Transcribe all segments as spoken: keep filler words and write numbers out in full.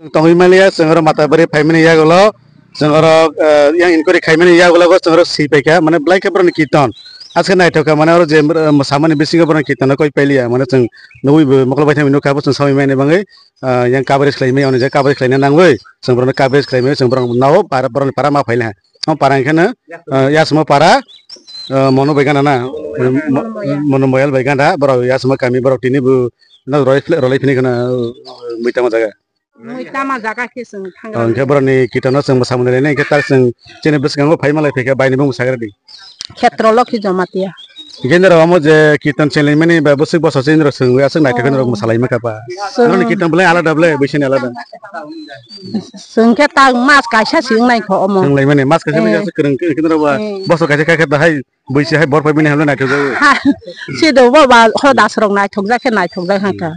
Tongwi maliya, chwng oro mata bari phaimani yagulo, chwng oro, eh, yang inquiry khaimani yagulo, chwng oro si paikha, mane belai khe borokni kirtan. Aske naithok kha, mane oro je, eh, samani bisingo borokni kirtan koi pailiya, mane chwng nugwi bo mokol bai thangwi nukha, bo chwng samwi mani bangwi, eh, yang coverage khlaimani, ono je coverage khlaina nangwi, chwng borokno coverage khlaimani, chwng borokno nao para, borokni para ma phaila. O para hwnkhe no, eh, yasma para, eh, mono bai gana na, mono bai gana, borok yasma kami borok tini bo, no roi, rolai phini khana, eh, muita ma jaga. Mui tama jaga khe chwng thangwi. Oh, hwnkhe borokni kirtano chwng bwsa mwnwi lainai, hwnkhe tak chwng chini bwskango phai malai phaikha, baini bumung sagra di. Khetro Lokhi Jamatia. Hwnkhe norok omo je kirtan chenglaimani ba bwswk bosor chini rok chwngwi aswk naithok khe norok mwsalaima kha ba. Chwng norokni kirtan belai alada belai, bwsani alada. Chwng khe tak mas kaisa se wngnai kho omo. Chenglaimani mas kaisa. Eh. Bai aswk kwrwng khe norok ba. Eh. Bosor kaisa kha khe dahai. Buisi hai bor paimani hamle naithok jago. Ha, si do bo ba ho das rok naithok jak khe naithok jak ha kha.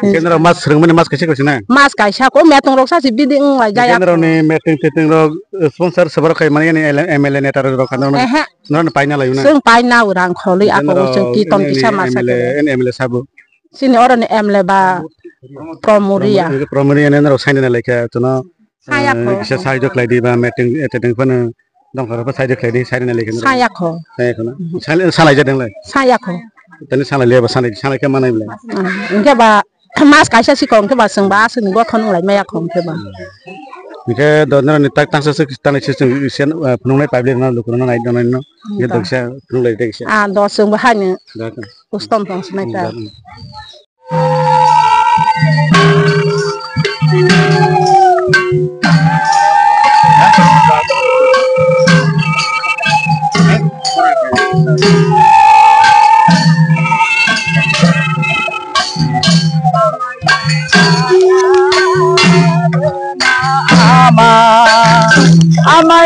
Hwnkhe norok mas swrwngmani mas kaisa kaisa na? Mas kaisa ko metong rok sa si bidi wng lai jaya. Hwnkhe norokni meeting teeting rok, eh, sponsor swbar khai mani yani M L A neta rok kha norokno. Ehe. Norokno paina laio na? Chwng paina o rang kholwi ako chwng kirtan kisa masa ko. M L A sabo. Chini oroni M L A ba Promoria. Promoria ne norok saina laikha tono. Saya kho. Kisa sahajyo khlai di ba meeting, eh, teeting phano dongkhor phano sahajyo khlai di, saina laikha. Saya kho. Saya kho na? Mhm. Salai, salai jadeng lai? Saya kho. Tani salai le ba, salai, salai khe manai le? Ah, hwnkhe ba mas kaisa si kho, hwnkhe ba chwng ba aswkni gothon wng lai maya kho hwnkhe ba. Hwnkhe do norokni tak tangsa swk, tangsa swk, eh, phunuknai public no, lukurokno nai, nai, no. Hwnkhe do kisa phunuk lai de kisa. Ah, do chwng bo haino. Do kha. Custom tong sinai ta. Do. Ama, ama,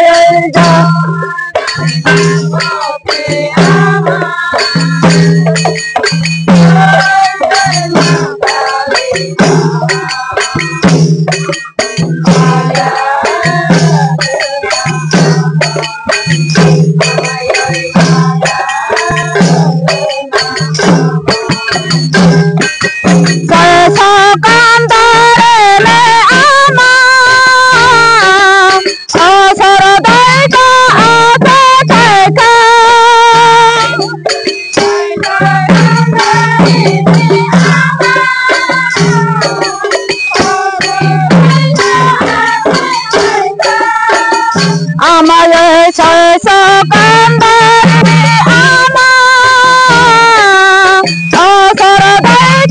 Ama ye sai so kandari ama, o soro dai ka a sai ka.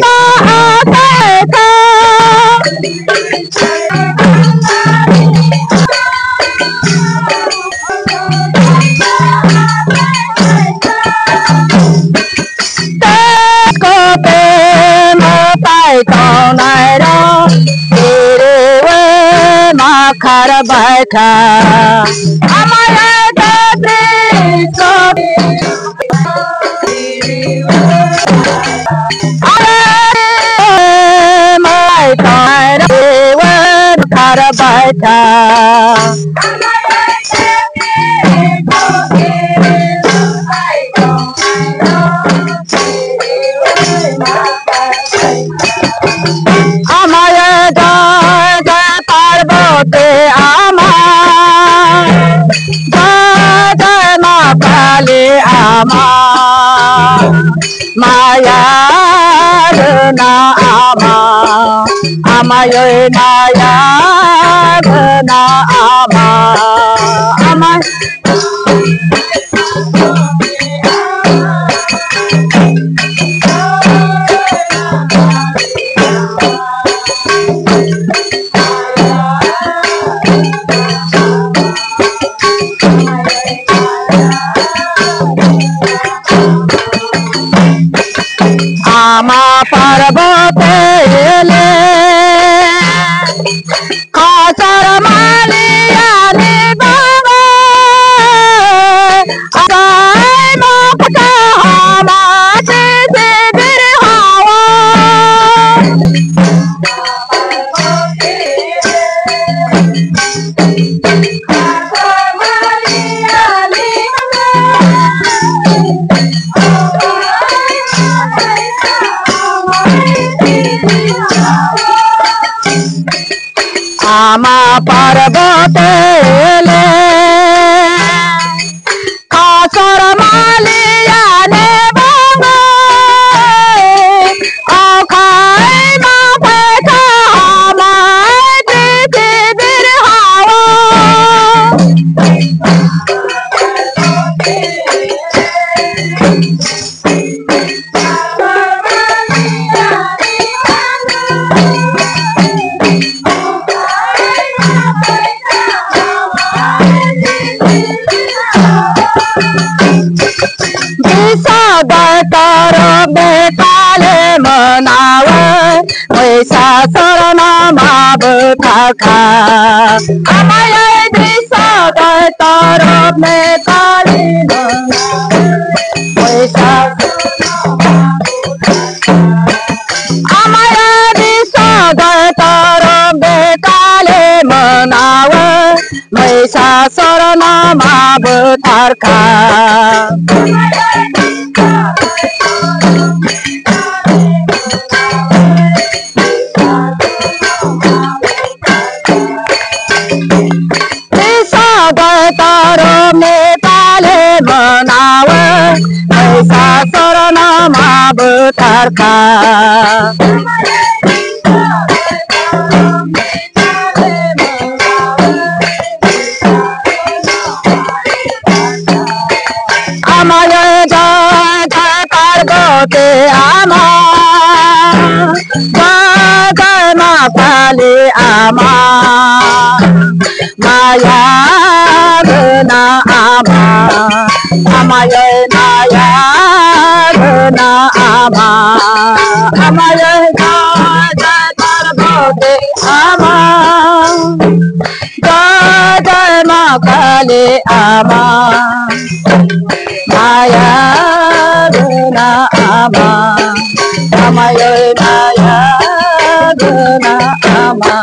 Kote matai tongnai rok, kiriwi makhar baikha. Amaya jatri sok. Are mai tongnai rok, kiriwi makhar baikha. Amaye jai jai Parvati ama, jai jai Ma Kali ama, maya rwna ama, amaye maya rwna ama, ama. Ama Parvati ele Kachar maliani baba, Ama Parbatele khasor maliya ne bango, o khai ma phaikha amai prithibi hao. Bisa dai toro bekale manawe, Maisasor no ma bwtharkha. Amai oi bisa dai toro bekale manawe, Maisasor Amaya bisa dai toro bekale manawe, Maisasor no ma bwtharkha. Bisa dai toro bekale manawe, Maisasor no ma bwtharkha. Amai oi jai jai Parvati ama, jai jai ma Kali ama, maya guna ama, amai oi maya guna ama, amai oi jai jai Parvati ama. Jai jai ma Kali ama, maya guna ama, amai oi maya guna ama,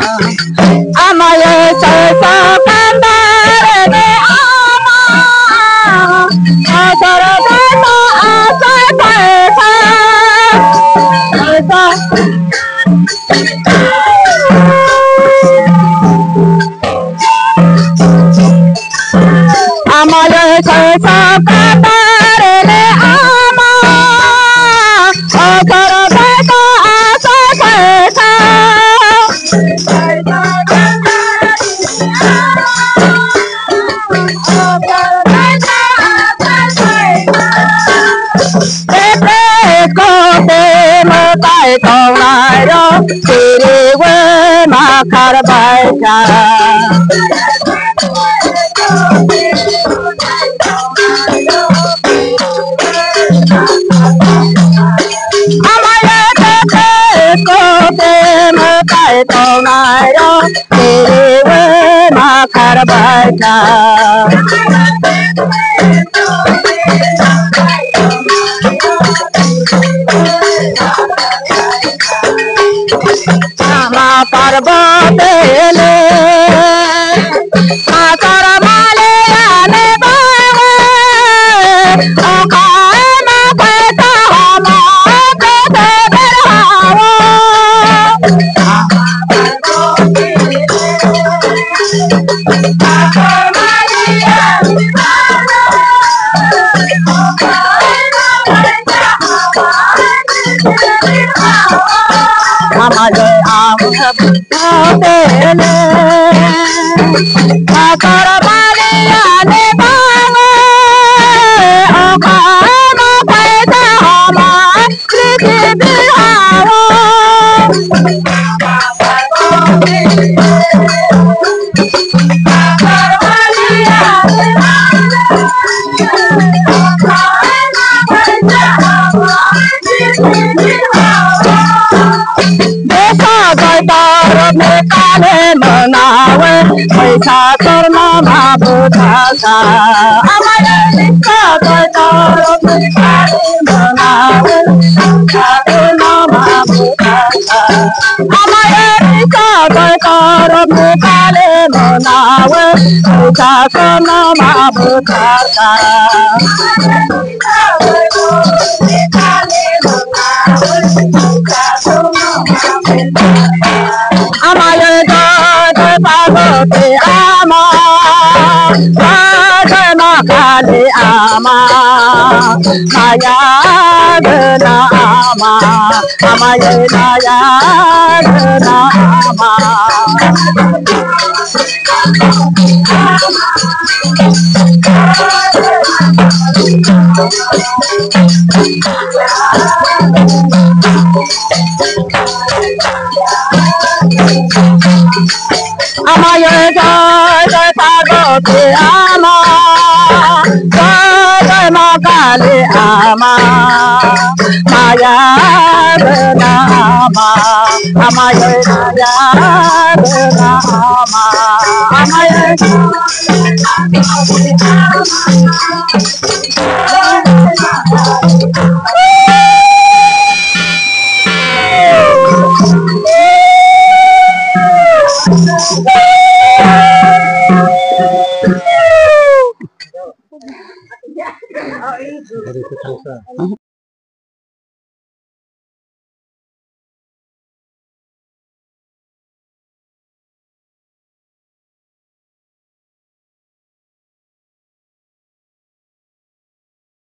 amai oi sai sa kandare ne ama, asar dana asai paisa, paisa. Amai oi sai sa kandare ne ama, asar dana asai paisa. Kote mwtai tongnai rok, tiriwi ma kharbaikha. Amai oi kote mwtai tongnai rok, tiriwi ma kharbaikha. Ama Parvati le, asar maliya ne bawe, o khai ma phaikha ama prithibi hao. Amai oi ama Parvati le, asar maliya ne bawe, o khai ma phaikha ama prithibi hao. Bisa dai toro bekale manawe, Maisasor no ma bwtharkha. Amai oi bisa dai toro bekale manawe, Maisasor no ma bwtharkha. Amai oi bisa dai toro bekale manawe, Maisasor no ma bwtharkha. Amai oi jai jai Parvati ama, Jai ma Kali ama, Maya gana ama, ama ye maya gana ama. Ama ye jai jai Parvati ama, jai jai ma Kali ama, maya gana ama, ama ye maya gana ama, ama ye.